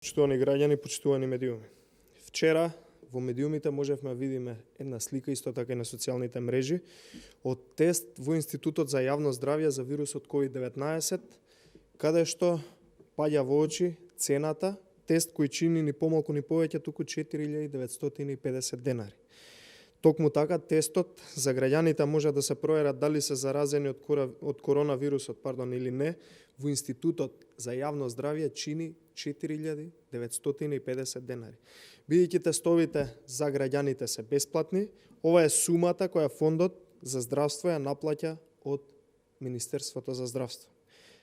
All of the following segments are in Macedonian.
Почитувани граѓани, почитувани медиуми. Вчера во медиумите можевме да видиме една слика, исто така и на социјалните мрежи, од тест во Институтот за јавно здравје за вирусот COVID-19, каде што паѓа во очи цената, тест кој чини ни помалку ни повеќе туку 4950 денари. Токму така, тестот за граѓаните може да се проверат дали се заразени од коронавирусот, или не, во Институтот за јавно здравје чини 4950 денари. Бидејќи тестовите за граѓаните се бесплатни, ова е сумата која Фондот за здравство ја наплаќа од Министерството за здравство.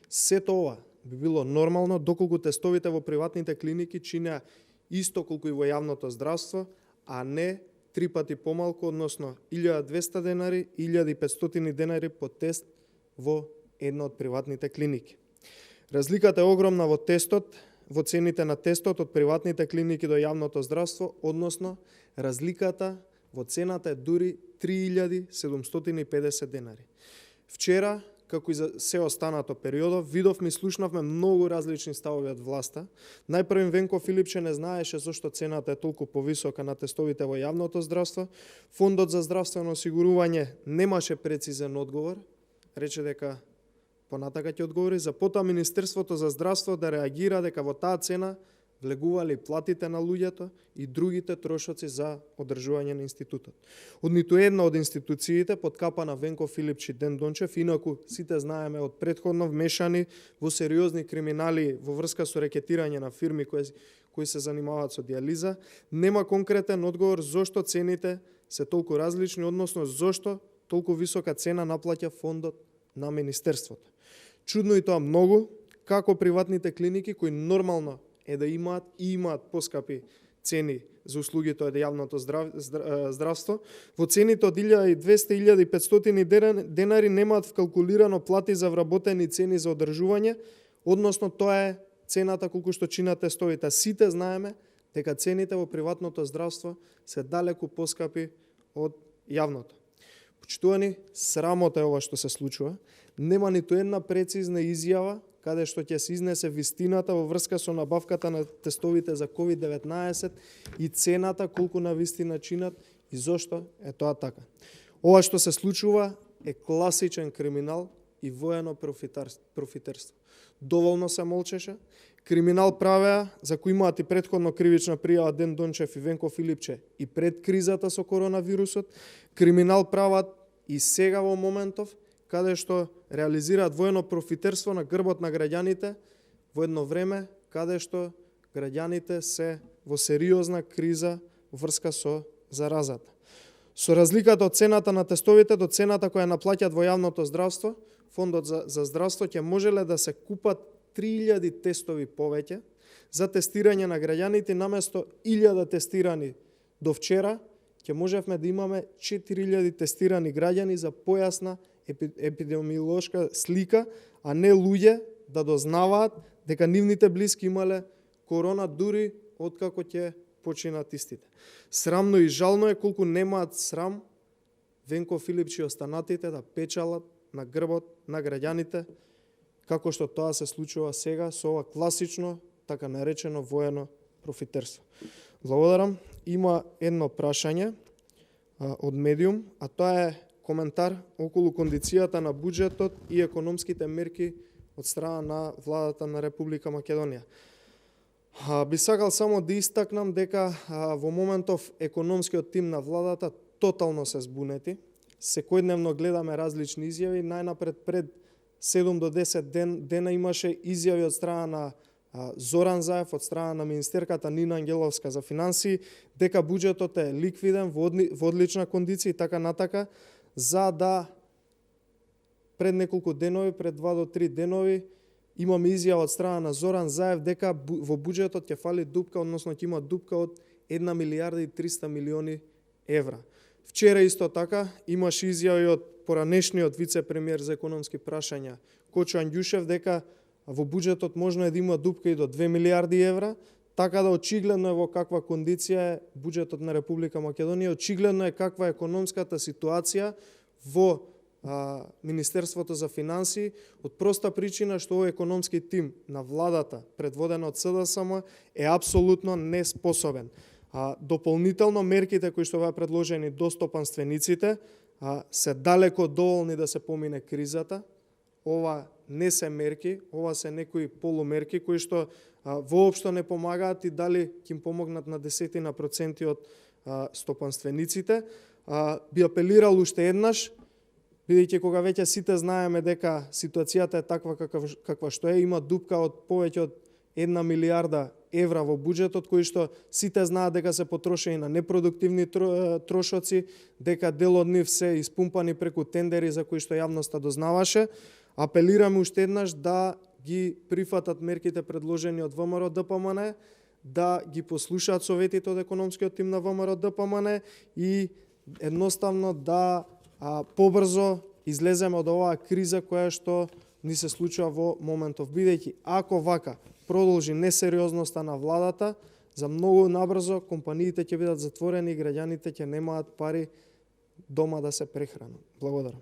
Сето ова би било нормално доколку тестовите во приватните клиники чинеа исто колку и во јавното здравство, а не 3 пати помалку, односно 1200 денари, 1500 денари по тест во една од приватните клиники. Разликата е огромна во тестот, во цените на тестот од приватните клиники до јавното здравство, односно разликата во цената е дури 3750 денари. Вчера, како и за се останато периодов, видовме и слушнавме многу различни ставови од власта. Најпрвен Венко Филипче не знаеше зошто цената е толку повисока на тестовите во јавното здравство. Фондот за здравствено осигурување немаше прецизен одговор, рече дека понатака ќе одговори, за потоа Министерството за здравство да реагира дека во таа цена влегували платите на луѓето и другите трошоци за одржување на институтот. Од ниту една од институциите под капа на Венко Филипче Ден Дончев, инаку сите знаеме од претходно вмешани во сериозни криминали во врска со рекетирање на фирми кои се занимаваат со дијализа, нема конкретен одговор зошто цените се толку различни, односно зошто толку висока цена наплаќа фондот на Министерството. Чудно и тоа многу, како приватните клиники кои нормално е да имаат и имаат поскапи цени за услугите од јавното здравство, во цените од 1200-1500 денари немаат вкалкулирано плати за вработени цени за одржување, односно тоа е цената колку што чинат тестовите. Сите знаеме дека цените во приватното здравство се далеку поскапи од јавното. Почитувани, срамота е ова што се случува. Нема ниту една прецизна изјава каде што ќе се изнесе вистината во врска со набавката на тестовите за COVID-19 и цената колку на вистина чинат и зошто е тоа така. Ова што се случува е класичен криминал и воено профитерство. Доволно се молчеше. Криминал правеа, за кој имаат и претходно кривична пријава Ден Дончев и Венко Филипче и пред кризата со коронавирусот. Криминал прават и сега во моментов, каде што реализираат воено профитерство на грбот на граѓаните во едно време каде што граѓаните се во сериозна криза врска со заразата. Со разликата од цената на тестовите до цената која наплаќаат во јавното здравство, Фондот за здравство ќе можеле да се купат 3000 тестови повеќе за тестирање на граѓаните, наместо 1000 тестирани до вчера, ќе можевме да имаме 4000 тестирани граѓани за појасна епидемиолошка слика, а не луѓе да дознаваат дека нивните блиски имале корона дури откако ќе починат истите. Срамно и жално е колку немаат срам Венко Филипче и останатите да печалат на грбот на граѓаните, како што тоа се случува сега со ова класично, така наречено воено профитерство. Благодарам. Има едно прашање од медиум, а тоа е коментар околу кондицијата на буџетот и економските мерки од страна на владата на Република Македонија. Би сакал само да истакнам дека во моментов економскиот тим на владата тотално се збунети. Секојдневно гледаме различни изјави. Најнапред пред 7 до 10 дена имаше изјави од страна на Зоран Заев, од страна на министерката Нина Ангеловска за финансии, дека буџетот е ликвиден, во одлична кондиција и така натака, за да пред неколку денови, пред 2 до 3 денови, имаме изјава од страна на Зоран Заев дека во буџетот ќе фали дупка, односно ќе има дупка од 1 милијарда и 300 милиони евра. Вчера исто така имаше изјави од поранешниот вице-премиер за економски прашања Кочо Андјушев дека во буџетот можно е да има дупка и до 2 милијарди евра, така да очигледно е во каква кондиција е буџетот на Република Македонија, очигледно е каква е економската ситуација во Министерството за финансии, од проста причина што овој економски тим на владата, предводен од СДСМ, е апсолутно неспособен. Дополнително мерките кои што беа предложени до стопанствениците се далеко доволни да се помине кризата. Ова не се мерки, ова се некои полумерки кои што воопшто не помагаат и дали ќе им помогнат на десетина проценти од стопанствениците. Би апелирал уште еднаш, бидејќи кога веќе сите знаеме дека ситуацијата е таква каква што е, има дупка од повеќе од 1 милиарда евра во буџетот, кои што сите знаат дека се потрошени на непродуктивни трошоци, дека дел од нив се испумпани преку тендери за кои што јавноста дознаваше. Апелираме уште еднаш да ги прифатат мерките предложени од ВМРО ДПМН, да ги послушаат советите од економскиот тим на ВМРО ДПМН и едноставно да побрзо излеземе од оваа криза која што ни се случува во моментов. Бидејќи ако вака продолжи несериозноста на владата, за многу набрзо компаниите ќе бидат затворени и граѓаните ќе немаат пари дома да се прехранат. Благодарам.